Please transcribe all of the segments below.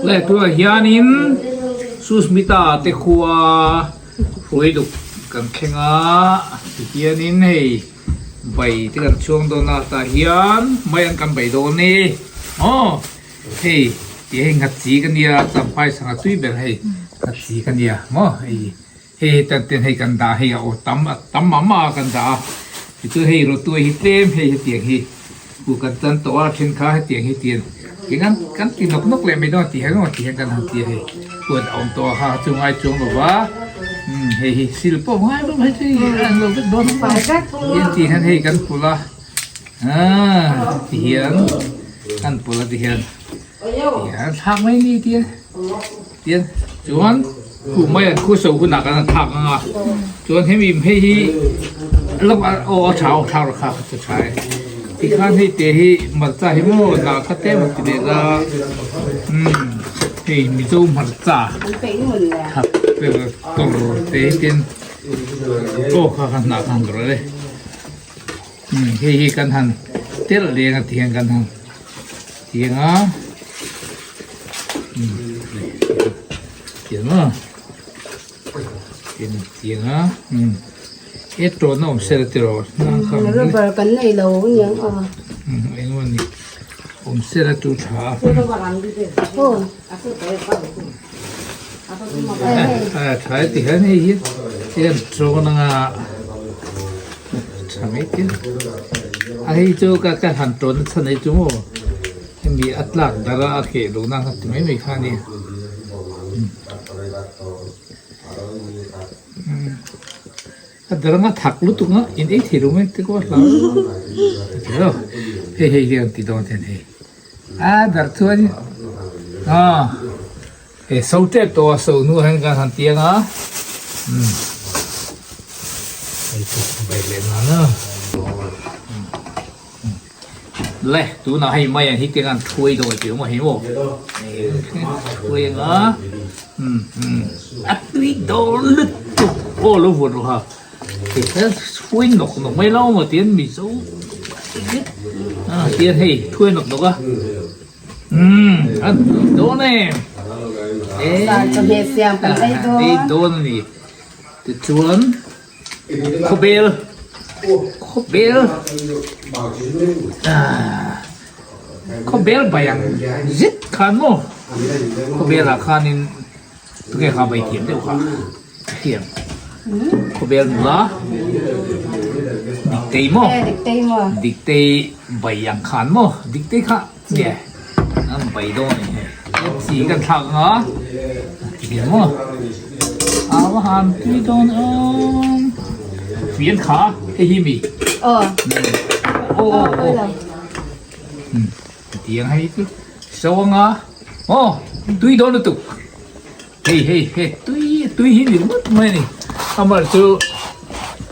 Le tunah hianin Susmita te khua hruai duk kan thleng a tihianin hei bai te kan chhuang dawn a tah hian mai an kan bai dawn ni aw hei tih hei nghat chi ka nia champhai sangha tui ber hei nghat chi ka nia maw hei. Hei hi tan ten hei kan dah hei a aw tam a tam mah mah a kan dah a tichuan hei rawtuai hi tlem hei hetiang hi ku kan tan tawh a then kha hetiang hi tian eng an kan ti nawk nawk leh mai dawn a ti hian aw ti hian kan han ti a hei huan a awm tawh a kha chu ngai chuang lo va umm hei hi sil pawh ngai lo hei chu an lo vek dawn a tian ti hian hei kan pulh a aaa ti hian kan pulh a ti hian. Tihian thlak mai ni tia tian chuan khu mai an khu so hunah kan han thlak ang a chuan hemi hei hi lawk a aw a tha aw thlak rawh kha chu tha e tikhan hei te hi hmarcha hi maw dah kha tlem a ti leh la umm hei mizo hmarcha thak ber tawr te hi tin aw kha kha hnah kha han rawlh e umm hei hi kan han telh leng a tihian kan han. Tiang a tiang a tiang a e tawn a awm sela tiraw rubber kan nei lo aniang a engemaw ni awm sela chu tha a tha e ti hian hei hi hian tawn anga Tha mai te a hei chu ka ka han tawn chhan hei chu maw hemi a tlak dar a a keh lo na ti mai mai kha a ni a dar anga thak lutuk a in ei thei lo mai te pawh a hlau lo hei hei hian ti dawn hian hei a dar chuan a Hei so tep tawh a so hnuah hian kan han tiang a umm hei chu bai leh nan a le tunah hei mai ang hi tiang an thuai dawn tih awm a hei maw thuai ang a umm umm a tui dawn lutuk aw lo vuan rawh ha hei hian thuai nawk nawk mai lo maw tian mizo a tian hei thuai nawk nawk a. Umm a dawn em Zan chawhmeh siam kan ei dawn. Ei dawn a ni. Tichuan khawbel khawbel khawbel bai ang zet khan maw khawbel ah khanin tunge kha bai thiam deuh kha thiam khawbel nula Diktei maw Diktei bai ang khan maw Diktei kha Nge an bai dawn a ni hei chi kan thlak ang a ti hian maw a va han tui dawn awm fian kha hei hi mi aw aw aw aw tiang hei chu so anga aw tui dawn lutuk hei hei hei tui tui hi ni ringawt mai a ni amah chu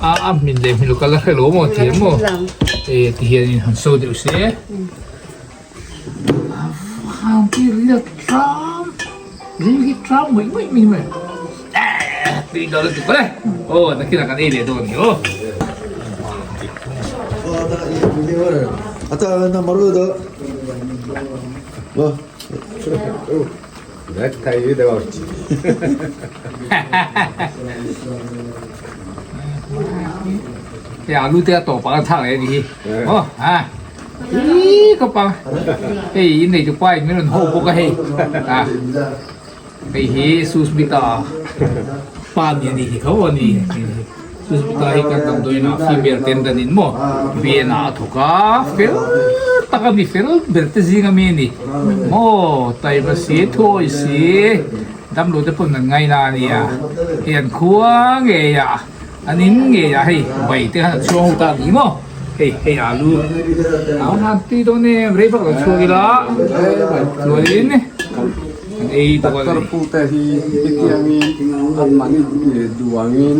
a a hmin leh hmin lo kal a hre lo maw ti ang maw e ti hian in han so deuh se a vang te ril a tram ril hi tram ngawih ngawih mai mai tui dawn lutuk e aw nakinah kan ei leh dawn a ni aw. Hei alu te a tawp ah kan thlak leh a ni hi aw ha ih ka pa hei in nei tu pa in min rawn ho bawk a hei a hei hi Susmita pa ni a ni hi tho a ni Susmita hi kan damdawiin ah female attendant in maw VN ah a thawk a fel tak a ni fel ber te zing ami a ni maw taima si thuawi si damlo te pawn an ngaina a nia hei an khua ngei ah an in ngei ah hei bai te khan an chhuang ho ta a ni maw hei hei alu a han tui dawn em rei vak lo chhuak ila chuanin. An ei bawk a ni. Doctor pute hi hetiangin an mahni duangin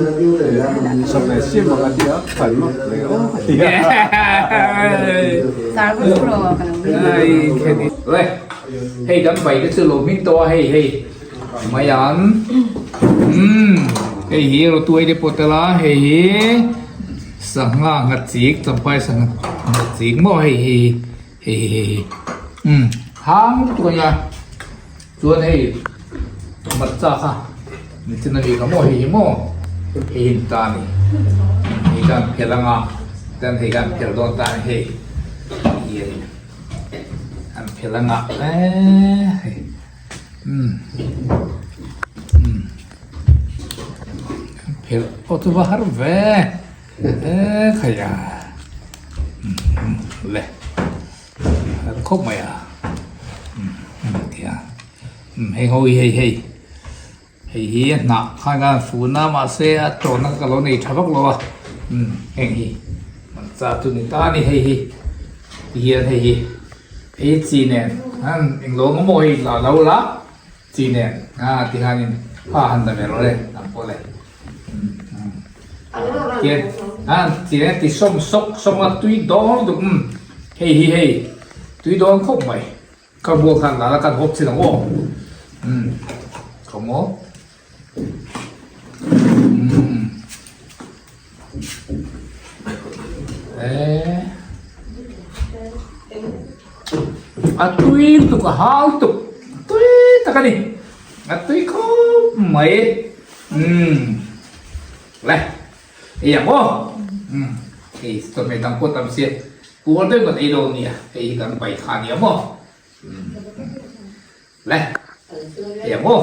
sawmhne siam ang a ti a, kan mak hle aw a ti a. Le hei kan bai te chu lo hming tawh a hei hei mai ang umm hei hi rawtuai te pawh tel a hei hi sangha nghat chik champhai sangha nghat chik maw hei hi hei hi hei hi umm hang lutuk a nia. Chuan hei matcha kha nichin ami kha maw hei hi maw hei hi ni ta a ni. Hei khan phel anga chuan hei khan phel dawn ta a ni hei hi a ni. An phel anga eee hei umm umm an phel pawh chu va har ve eee khai a umm le. An khawp mai a tia hei ho hi hei hei hei hi a hnah khan khan fun a mahse a tawhna ka lo nei tha vak lo a heng hi hmarcha chu ni ta a ni hei hi tihian hei hi hei chi nen an englo maw hei la lo la chi nen a tihianin ha han la ve rawh le ang pawh le. Tian a tian ti sawm sawk sawm a tui dawn lutuk umm hei hi hei tui dawn khawp mai ka bual khan la la kan hawp chin ang aw umm khawm aw umm eh a tui lutuk a hau lutuk tui tak a ni a tui khawp mai. Umm le ei ang aw umm hei chawhmeh dang pawh tam sia puar deuh kan ei dawn nia hei hi kan pai kha nia maw umm le ei ang aw.